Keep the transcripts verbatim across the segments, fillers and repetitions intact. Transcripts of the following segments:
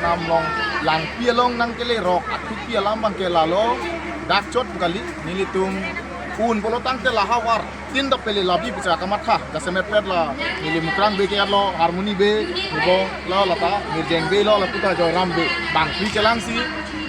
Lamlong langpi along nangkele rok athupi alam abangke lalo dak chot kali, nelitum un pulo tangte la havar tin ta pele labi pusi kamatha jasemet pet la neli Mukrang Bey ke-arlo, Harmony Bey, nibo lo lata Mirjeng Bey lo, laputa Joyram Bey. Bangpi kelangsi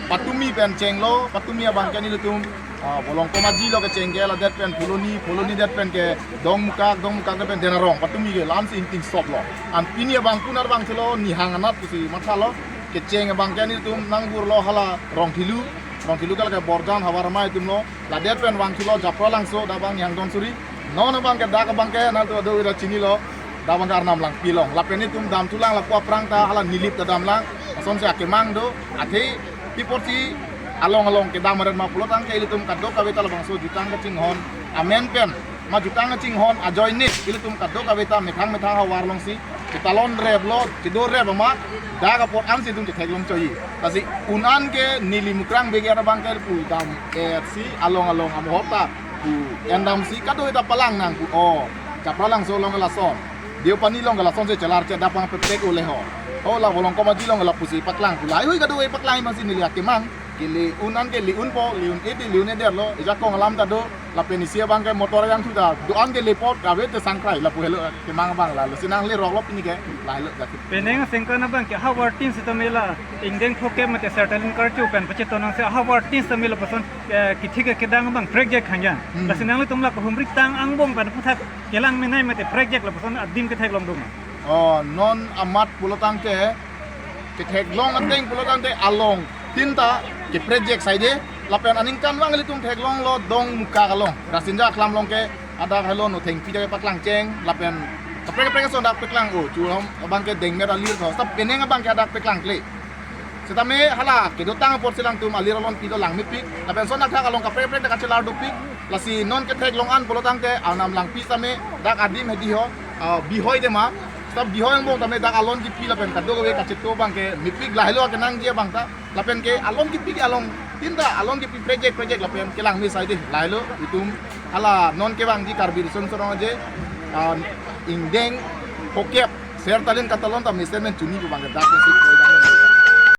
patumi pen chenglo, patumi abangke nelitum ah, Bolongkom Aji lo kecheng ke ladet pen Phuloni, Phuloni det pen ke Dongmukak, Dongmukak det pen Denarong, patumi ke lamsi ingting sop lo. An pini abang punar abang chelo nihang anat pusi mathalo, kecheng abangke nelitum nangburlo hala Rongthilu, Rongthilu kala ke Borjan Havar Amei atumlo, ladet pen vangthulo Japralangso, dak abang nihang don suri. Non abangke dak abangke nangtum ado ira chinilo, dak abangke Arnam Langpi along. Lapen nelitum damthulang lapu aphrang ta hala Nilip ta damlang. Asonsi akemang do, athe pi apotsi along along kedam aret ma pulo tangte ilitum kadokave ta labangso jutang kachinghon amen pen, ma jutang kachinghon ajoine ilitum kadokave ta methang methang havar alongsi chetalon replo, chedo rep amat, dak apot ansi itum chetheklong choi. Lasi un an ke neli Mukrang Bey ke-ar abangke pu dam-etsi along along amohor ta pu endamsi kadokave ta palang nang pu, o, Japralangso along ke lason, Deopani along ke lasonsi chelar che dak pang pepek ole ho. Ho la Bolongkom Aji along ke lapusi paklang pu, lahei hui kadokave paklang abangsi neli akemang. Ke le un an ke le unpo, le un-e te le un-edetlo, ejakong alam ta do, lapen isi abangke motor yang sudah do-an ke lepo, kave te sangkrai lapu helo kemang abang, lalo si nangleroklo pini ke, lahelo dak. Penang asengkan abangke havar tin sitame la ingdeng phokep mate Sertalin Karcho pen pachetonangsi havar tin sitame lapuson, eh, kithi ke kedang abang prekjak khangjan. Hmm. Lasi nanglitum la kahumrik tang angbong pen aphuthak kelang menei mate prekjak lapuson adim ketheklong do ma? O, non amat pulo tangte, ketheklong ateng pulo tangte along tin ta keprekjak saide, lapen aningkanvang ilitum theklonglo Dongmukak along. Rasinja Aklam along ke adak helo no thengpi ta kepaklang cheng, lapen kaprek kaprek ason dak paklang, o, chuhom abangke Dengmet alir tho, seta penang abangke adak paklang kle. Sitame hala kedotang apotsi alangtum alir alon pi do lang mepik, lapen ason athak along kaprek kaprek ta kachelar dopik. Lasi non ketheklong an pulo tangte Arnam Langpi sitame dak adim hedi ho, ah, bihoi de ma. Seta bihoi angbong tame dak alon kipi lapen kadokave kacheto abangke mepik, lahelo kenangji abang ta. Lapen ke alon kipi ke along tin ta alon kipi prekjak prekjak lapen kelang me saide, lahelo itum hala non kevangji Karbi Riso Nimso Rong Aje, ah, ingdeng phokep Sertalin katalon ta mesen men chuni pu abangke dak si